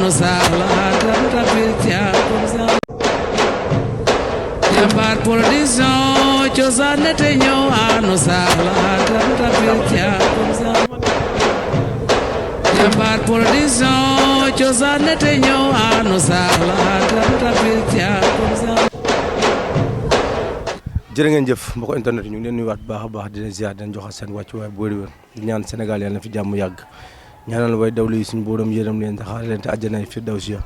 nos ala tanta pitia komsa jambar production cosaan te ñëw nos ala tanta pitia komsa jambar production cosaan te ñëw nos ala tanta pitia komsa. jërë ngeen jëf mbokk internet ñu ngi leen nuyuwaat baax a baax di leen ziar di leen joxal seen wàccuwaay bu wér-wér di ñaan Sénégal yàlla na fi jàmm yàgg ñaanal way dawlu yi suñu borom yërëm leen te xaar leen te àjjana yi firdawsi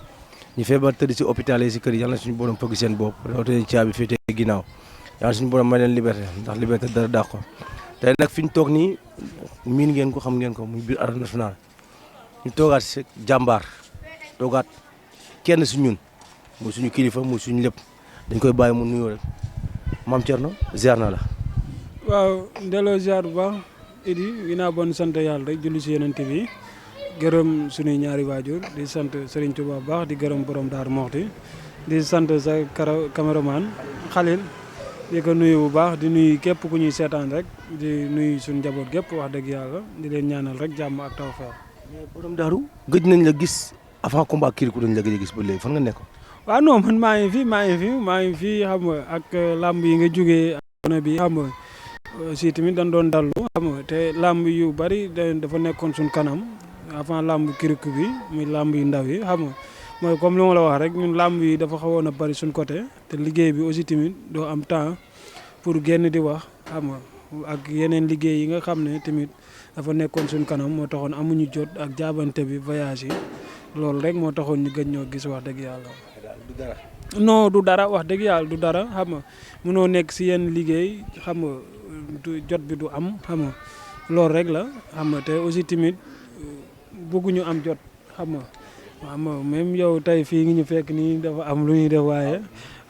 ñu feebar tëdd si hôpital yi si kër yi yàlla na suñu borom fëgg seen bopp rawatina caabi féetee ginnaaw yàlla suñu borom may leen liberté ndax liberté dara dàq ko tey nag fi ñu toog nii miin ngeen ko xam ngeen ko muy biir arène nationale ñu toogaat si jàmbaar toogaat kenn si ñun muy suñu kilifa muy suñu lépp dañ koy bàyyi mu nuyoo rek Mame Thierno ziar na la. waaw delloo ziar bu baax Idi ginnaaw bon sant yàlla rek julli si Yonent bi gërëm suñuy ñaari waajur di sant Serigne Touba bu baax di gërëm borom Daaru Moxti di sant sa caméraman Khalil di ko nuyu bu baax di nuyu képp ku ñuy seetaan rek di nuyu suñu njaboot gépp wax dëgg yàlla di leen ñaanal rek jàmm ak tawfeex. mais borom Daaru gëj nañ la gis avant combat Kirikou dañ la gëj a gis ba léegi fan nga nekk. waaw non man maa ngi fi xam nga ak làmb yi nga jógee ak bi xam nga aussi tamit dañ doon dallu xam nga te làmb yu bari dafa nekkoon suñ kanam avant làmb Kirikou bi muy làmb yu ndaw yi xam nga mooy comme li ma la wax rek ñun làmb yi dafa xawoon a bari suñ côté te liggéey bi aussi tamit doo am temps pour génn di wax xam nga ak yeneen liggéey yi nga xam ne tamit dafa nekkoon suñ kanam moo taxoon amuñu jot ak jaabante bi voyage yi loolu rek moo taxoon ñu gëj ñoo gis wax dëgg yàlla. non du dara wax dëgg yàlla du dara xam nga mënoo nekk si yenn liggéey xam nga jot bi du am xam nga loolu rek la xam nga te aussi tamit bëgguñu am jot xam nga même yow tey fii ngi ñu fekk nii dafa am lu ñuy def waaye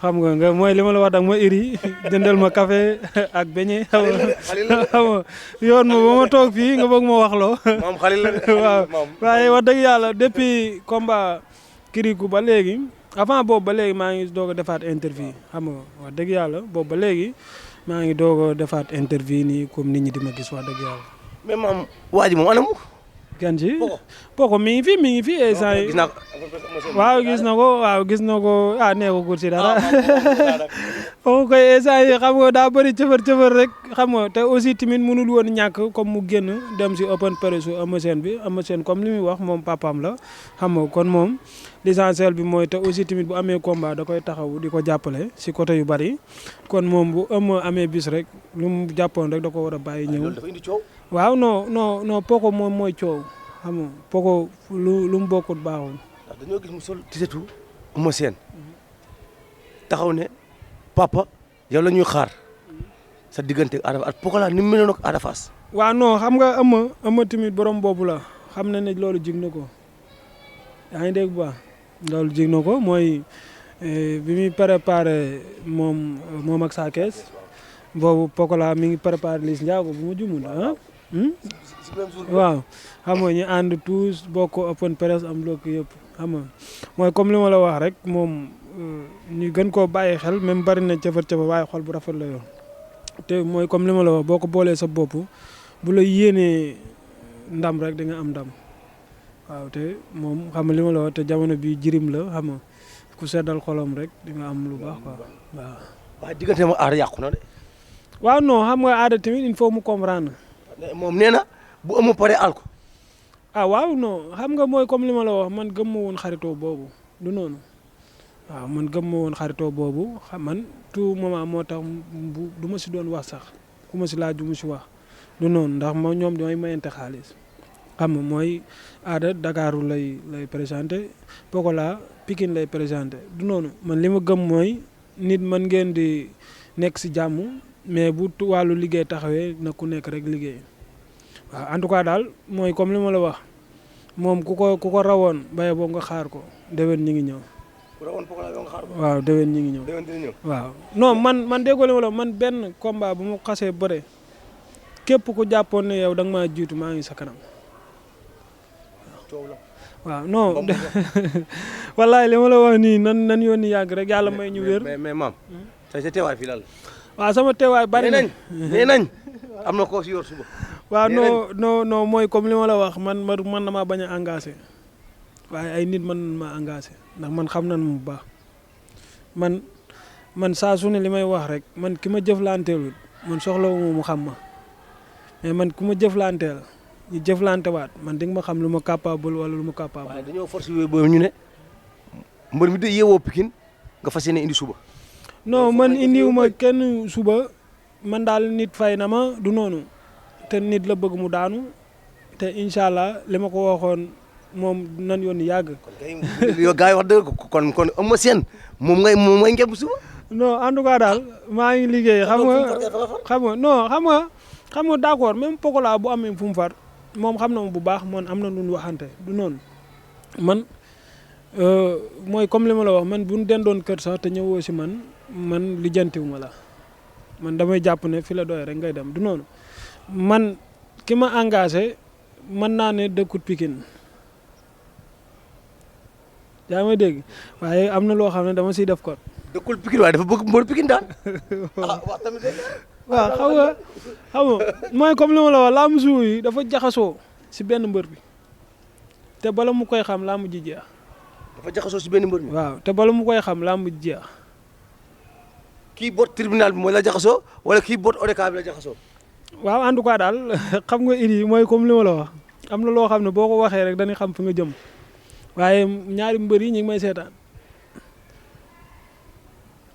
xam nga mooy li ma la wax dag ma iri jëndal ma café ak beñe xam nga yoon ma ba ma toog fii nga bëgg ma wax loo waaw waaye wax dëgg yàlla depuis combat Kirikou ba léegi avant boobu ba léegi maa ngi doog a defaat interview xam nga wax dëgg yàlla boobu ba léegi maa ngi doog a defaat interview nii comme nit ñi di ma gis wax dëgg yàlla. mais maam waa ji moom anam. gan ci Poko mi ngi fi instant yi waaw gis na ko nee ko gur si dara Poko koy instant yi xam nga daa bëri cëfër rek xam nga te aussi tamit mënul woon ñàkk comme mu génn dem si open press su Eumeu Sène comme li muy wax moom papaam la xam nga kon moom l'essentiel bi mooy te aussi tamit bu amee combat da koy taxaw di ko jàppale si côté yu bari kon moom bu Eumeu amee bis rek lu mu jàppoon rek da ko war a bàyyi ñëw waaw non Poko moom mooy coow xam nga Poko lu mu bokkut baaxul. ndax dañoo gis mu sol tisetu Eumeu Sène taxaw ne papa yow la ñuy xaar sa diggante ak Poko la ni mu meloon ak Ada Fass. waaw non xam nga Eumeu tamit borom boobu la xam na ne loolu jig na ko yaa ngi dégg bu baax loolu jig na ko mooy bi muy préparé moom ak Sa Thiès boobu Poko la mi ngi préparé Liss Ndiago bu ma jumul waaw xam nga ñu ànd tous bokk open press am loo ko yëpp xam nga mooy comme li ma la wax rek moom ñu gën koo bàyyi xel même bari na cëfar waaye xol bu rafet la yoon te mooy comme li ma la wax boo ko boolee sa bopp bu la yéenee ndam rek di nga am ndam waaw te moom xam nga li ma la wax te jamono bi jirim la xam nga ku seddal xolam rek di nga am lu baax quoi waaw. waaye diggante ma Ada yàqu na de. waaw non xam nga Ada tamit il faut mu comprendre. moom nee na bu Eumeu paree àll ko. waaw non xam nga mooy comme li ma la wax man gëm ma woon xaritoo boobu du noonu waaw man gëm ma woon xaritoo boobu xam man tout moment moo tax du ma si doon wax sax ku ma si laaj du ma si wax du noonu ndax ma ñoom ñooy mayante xaalis xam nga mooy Ada Dakaru lay présenté Poko la Pikine lay présenté du noonu man li ma gëm mooy nit man ngeen di nekk si jàmm mais bu wàllu liggéey taxawee na ku nekk rek liggéey waaw en tout cas daal mooy comme li ma la wax moom ku ko rawoon baye boo nga xaar ko déwén ñi ngi ñëw. ku rawoon Poko la nga xaar ko. waaw déwén ñi ngi ñëw. déwén dina ñëw. waaw non man déggoo li ma la man benn combat bu mu xasee bëre képp ku jàppoon ne yow da nga maa jiitu maa ngi sa kanam. waaw non wallaay li ma la wax nii nan yoon yàgg rek yàlla may ñu wér. mais maam. sa teewaay fii lan la. waaw sama teewaay bari na nee nañ am na koo si yor suba. waaw non mooy comme li ma la wax man damaa bañ a engagé waaye ay nit mën ma engagé ndax man xam nañ mu baax man saa su ne li may wax rek man ki ma jëflanteelul man soxlawu mu xam ma mais man ku ma jëflanteel ñu jëflantewaat man di nga ma xam lu ma capable wala lu ma capable. waaye dañoo force yooyu boobu ñu ne mbër mi de yeewoo Pikine nga fas yéene indi suba. non man indiwuma kenn suba man daal nit fay na ma du noonu te nit la bëgg mu daanu te incha allah li ma ko waxoon moom nan yoon yàgg. kon kay yow gars yi wax dëgg kon Eumeu Sène moom ngay ngemb suba. non en tout cas daal maa ngi liggéey xam nga d'accord même Pokola bu amee fu mu far moom xam na ma bu baax man am na lu ñu waxante du noonu man mooy comme li ma la wax man bu ñu dendoon kër sax te ñëwoo si man lijjantiwu ma la man damay jàpp ne fi la doy rek ngay dem du noonu man ki ma engagé mën naa ne dëkkut Pikine yaa may dégg waaye am na loo xam ne dama siy def ko. dëkkul Pikine waaye dafa bëgg mbër Pikine daal. wax tamit waaw xam nga mooy comme li ma la wax laamu suuf yi dafa jaxasoo si benn mbër bi te bala mu koy xam laamu ji jeex. dafa jaxasoo si benn mbër mi. waaw te bala mu koy xam laamu ji jeex. kii boot tribunal bi mooy la jaxasoo wala kii boot ODK bi la jaxasoo. waaw en tout cas daal xam nga iri mooy comme li ma la wax am na loo xam ne boo ko waxee rek dañuy xam fi nga jëm waaye ñaari mbër yi ñu ngi may seetaan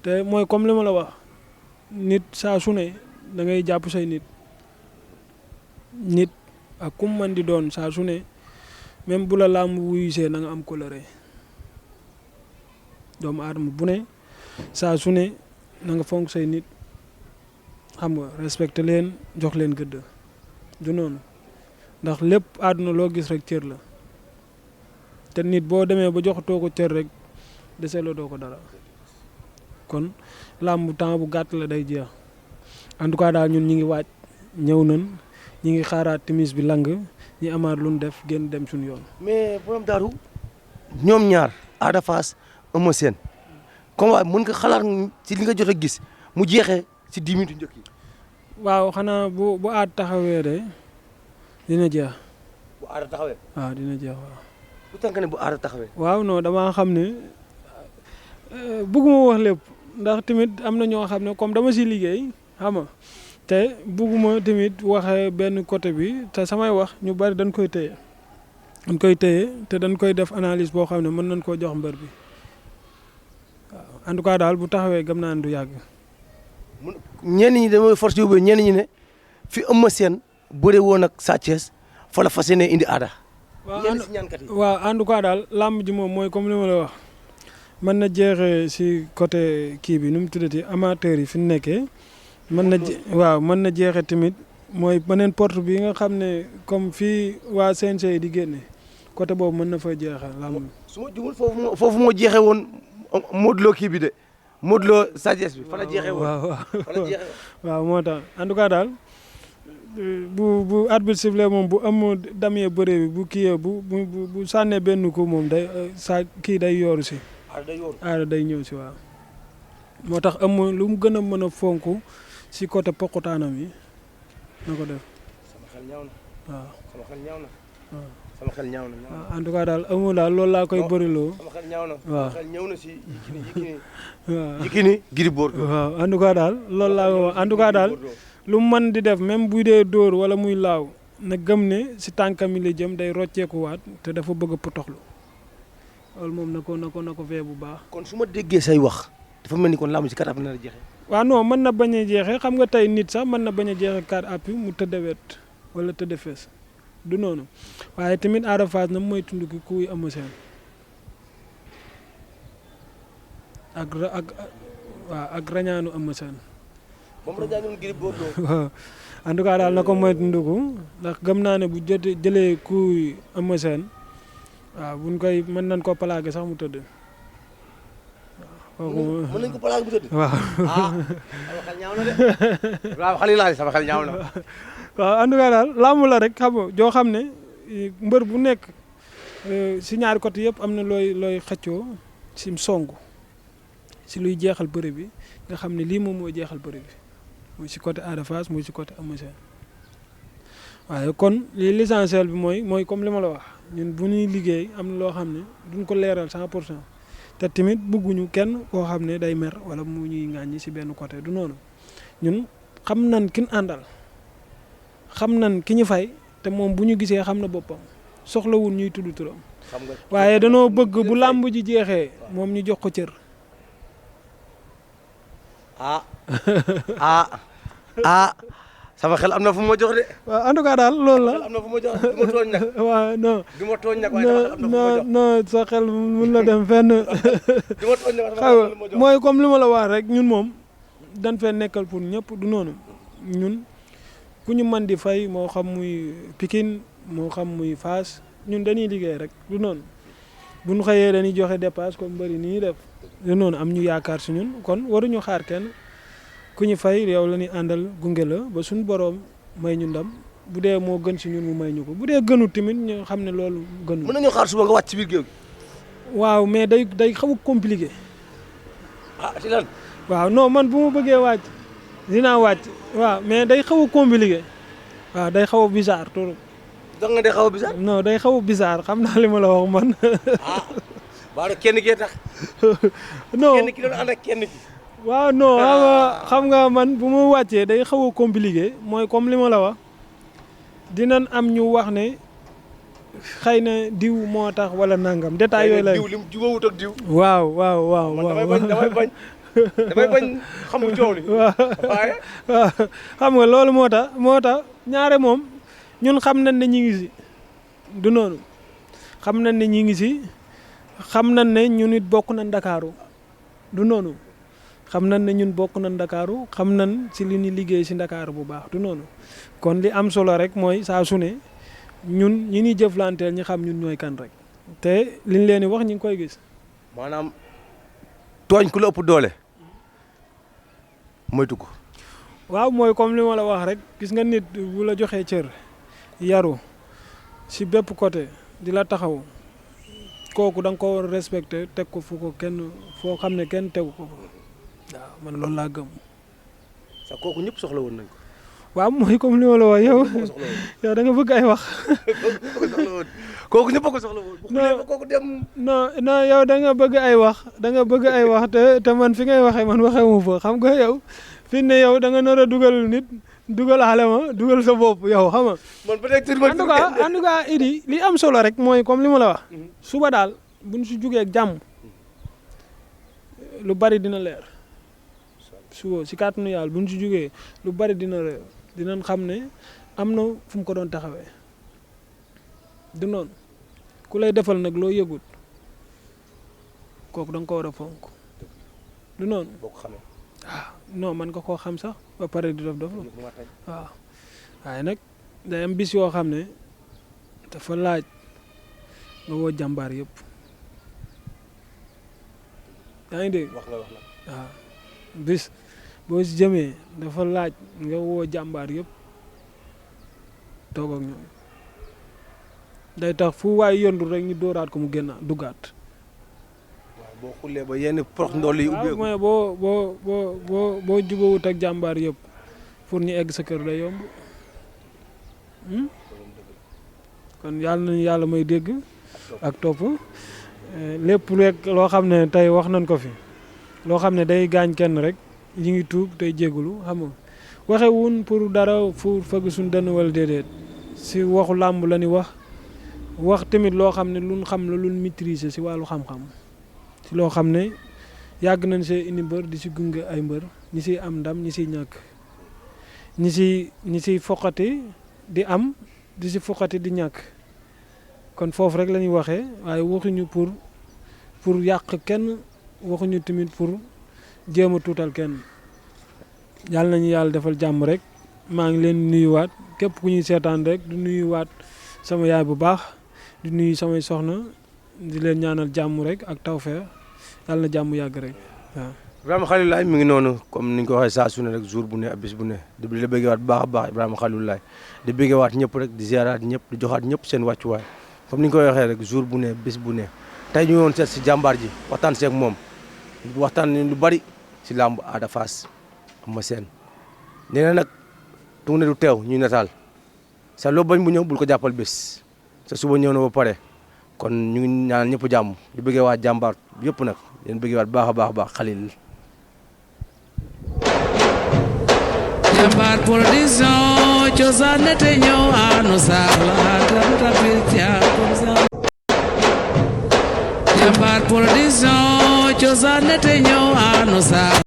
te mooy comme li ma la wax nit saa su ne da ngay jàpp say nit ak kum man di doon saa su ne même bu la làmb wuyusee na nga am coloré doomu aadama bu ne saa su ne na nga fonk say nit xam nga respecté leen jox leen gëdd du noonu ndax lépp àdduna loo gis rek cër la te nit boo demee ba joxatoo ko cër rek deseloo doo ko dara kon làmb temps bu gàtt la day jeex en tout cas daal ñun ñi ngi waaj ñëw nañ ñi ngi xaaraat timis bi lang ñi amaat lu ñu def génn dem suñu yoon. mais borom daaru ñoom ñaar Ada Fass Eumeu Sène combat mën nga xalaat ci li nga jot a gis mu jeexee ci 10 minutes njëkk yi. waaw xanaa bu aat taxawee de dina jeex. bu Ada taxawee. waaw dina jeex waaw. lu tax nga ne bu Ada taxawee. waaw non damaa xam ne bëgguma wax lépp ndax tamit am na ñoo xam ne comme dama si liggéey xam nga te bëgguma tamit waxee benn côté bi te samay wax ñu bari dañ koy téye te dañ koy def analyse boo xam ne mën nañ koo jox mbër bi waaw en tout cas daal bu taxawee gëm naa ne du yàgg. ñenn ñi damay force yu bëri ñenn ñi ne fi Eumeu Sène bëre woon ak Sa Thiès fa la fas yéene indi Ada. waaw en tout cas daal làmb ji moom mooy comme li ma la wax mën na jeexee si côté kii bi nu mu tuddati amateur yi fi mu nekkee mën na jeexee tamit mooy beneen porte bi nga xam ne comme fii waa CNG yi di génne côté boobu mën na fa jeexee làmb. su ma jumul foofu moo jeexee woon Modou Lo kii bi de Modou Lo Sa Thiès bi fa la jeexee woon. waaw moo tax en tout cas daal. bu arbitre sifflé moom bu am damee bëre bi bu kii bu sànnee benn ko moom day kii day yooru si. Ada day ñëw si waaw. moo tax am lu mu gën a mën a fonk si côté poqutaanam yi na ko def. sama xel ñaaw na. waaw sama xel ñaaw na. waaw sama xel ñaaw na. waaw en tout cas daal amul daal loolu laa koy bëriloo. sama xel ñaaw na. waaw sama xel ñëw na si Yékini. waaw Yékini Gris Bordeaux. waaw en tout cas daal loolu laa ko wax en tout cas daal. lu mu mën di def même bu dee dóor wala muy laaw na gëm ne si tànkam yi la jëm day rocceekuwaat te dafa bëgg a potoxlu loolu moom na ko fee bu baax. kon su ma déggee say wax dafa mel ni kon làmb ci 4 appuis na la jeexee. waaw non mën na bañ a jeexee xam nga tey nit sax mën na bañ a jeexee 4 appuis mu tëdd wet wala tëdd fees du noonu waaye tamit Ada Fass na mooy tund ki kuy Eumeu Sène ak rañaanu Eumeu Sène. moom la ñu Gris Bordeaux. waaw en tout cas daal na ko moytu ndugu ndax gëm naa ne bu jëlee kuy Eumeu Sène waaw buñ koy mën nañ ko plaqué sax mu tëdd. mën nañ ko plaqué mu tëdd. waaw. sama xel ñaaw na de. waaw xale laa sama xel ñaaw na. waaw en tout cas daal làmb la rek xam nga joo xam ne mbër bu nekk si ñaari côté yëpp am na looy xëccoo si songu si luy jeexal bëre bi nga xam ne lii moom mooy jeexal bëre bi. muy si côté Ada Fass muy si côté Eumeu Sène waaye kon li l'essentiel bi mooy comme li ma la wax ñun bu ñuy liggéey am na loo xam ne duñ ko leeral 100% te tamit bëgguñu kenn koo xam ne day mer wala mu ñuy ŋàññi si benn côté du noonu ñun xam nan kin àndal xam nan ki ñu fay te moom bu ñu gisee xam na boppam soxlawul ñuy tudd turam waaye danoo bëgg bu làmb ji jeexee moom ñu jox ko cër. sama xel am na fu ma jox de. waaw en tout cas daal loolu la. am na fu ma jox du ma tooñ nag. waaw non. du ma tooñ nag waaye am na fu ma jox. non sa xel mun la dem fenn. du ma tooñ nag xam nga mooy comme li ma la wax rek ñun moom dañ fee nekkal pour ñëpp du noonu ñun ku ñu mën di fay moo xam muy Pikine moo xam muy Fass ñun dañuy liggéey rek du noonu bu ñu xëyee dañuy joxe dépasse comme bëri nii def du noonu am ñu yaakaar si ñun kon waruñu xaar kenn. ku ñu fay yow la ñuy àndal gunge la ba suñu boroom may ñu ndam bu dee moo gën si ñun mu may ñu ko bu dee gënu tamit ñu xam ne loolu gënu. mën nañu xaar suba nga wàcc ci biir géew gi. waaw mais day xaw a compliqué. si lan. waaw non man bu ma bëggee wàcc dinaa wàcc waaw mais day xaw a compliqué waaw day xaw a bizarre trop. da nga day xaw a bizarre. non day xaw a bizarre xam naa li ma la wax man. waaw kenn kee tax. non kenn ki doon ànd ak kenn ki. waaw non xam nga man bu ma wàccee day xaw a compliqué mooy comme li ma la wax dinañ am ñu wax ne xëy na diw moo tax wala nangam détail yooyu la. diw lim jubawut ak diw. waaw. damay bañ xam nga coow li. waaye. xam nga loolu moo tax ñaare moom ñun xam nañ ne ñi ngi si du noonu xam nañ ne ñi ngi si xam nañ ne ñun it bokk nañ Ndakaaru du noonu. xam nañ ne ñun bokk nañ Ndakaaru xam nañ si li ñuy liggéey si Ndakaaru bu baax du noonu kon li am solo rek mooy saa su ne ñun ñi ñuy jëflanteel ñi xam ñun ñooy kan rek te liñ leen di wax ñu ngi koy gis. maanaam tooñ ku la ëpp doole moytu ko. waaw mooy comme li ma la wax rek gis nga nit bu la joxee cër yaru si bépp côté di la taxaw kooku da nga ko war a respecté teg ko fu ko kenn foo xam ne kenn tegu ko. waaw man loolu laa gëm. sax kooku ñëpp soxla woon nañ ko. waaw mooy comme li ma la wax yow da nga bëgg ay wax. kooku ñëpp ko soxla woon. non kooku dem. non yow da nga bëgg ay wax te man fi ngay waxee man waxee mu fa xam nga yow fi ne yow da nga nar a dugal nit dugal xale dugal sa bopp yow xam nga. man peut-être en tout cas Idi li am solo rek mooy comme li ma la wax. suba daal buñ si jugee ak jàmm lu bari dina leer. suba si kàttanu yàlla bu ñu si jógee lu bari dinañ xam ne am na fu mu ko doon taxawee du noonu ku lay defal nag loo yëgut kooku da nga ko war a fonk du noonu. boo ko xamee. non man nga koo xam sax ba pare di dof waaw waaye nag day am bis yoo xam ne dafa laaj nga woo jàmbaar yëpp yaa ngi dégg. wax nga waaw bis boo si jëmee dafa laaj nga woo jàmbaar yëpp toog ak ñoom day tax fu waay yëndu rek ñu dóoraat ko mu génn duggaat. waaw boo xullee ba yenn prox ndool yi ubbeeku. waaw mooy boo jubawut ak jàmbaar yëpp pour ñu egg sa kër day yomb. kon yàlla nañu yàlla may dégg ak topp lépp rek loo xam ne tey wax nañ ko fi. loo xam ne day gaañ kenn rek ñi ngi tuub tey jégalu xam nga waxewun pour dara fu fëgg suñ dënn wala déedéet si waxu làmb la ni wax tamit loo xam ne luñ xam la luñ maîtriser si wàllu xam-xam si loo xam ne yàgg nañ see indi mbër di si gunge ay mbër ñi siy am ndam ñi siy ñàkk ñi siy foqati di am di si foqati di ñàkk kon foofu rek la ñuy waxee waaye waxuñu pour yàq kenn waxuñu tamit pour jéem a tuutal kenn yàlla nañu yàlla defal jàmm rek maa ngi leen nuyuwaat képp ku ñuy seetaan rek di nuyuwaat sama yaay bu baax di nuyu samay soxna di leen ñaanal jàmm rek ak tawfeex yàlla na jàmm yàgg rek waaw. Ibrahima Khalilulaay mi ngi noonu comme ni ñu ko waxee saa su ne rek jour bu ne ak bis bu ne di la bëggewaat bu baax a baax Ibrahima Khalilulaay di bëggewaat ñëpp rek di ziaraat ñëpp di joxaat ñëpp seen wàccuwaay comme ni ñu ko waxee rek jour bu ne bis bu ne tey ñu woon seet si jàmbaar ji waxtaan seeg moom waxtaan ni lu bari si làmb Ada Fass Eumeu Sène nee na nag tungu ne du teew ñuy nataal sa loo bañ bu ñëw bul ko jàppal bés te suba ñëw na ba pare kon ñu ngi ñaan ñëpp jàmm di bëggee waa jàmbaar yëpp nag leen bëggee waat baax a baax Khalil. Jambar production cosaan na te ñëw anu saxla tam tapil ca comme ça. Jambar production cosaan na te ñëw anu saxla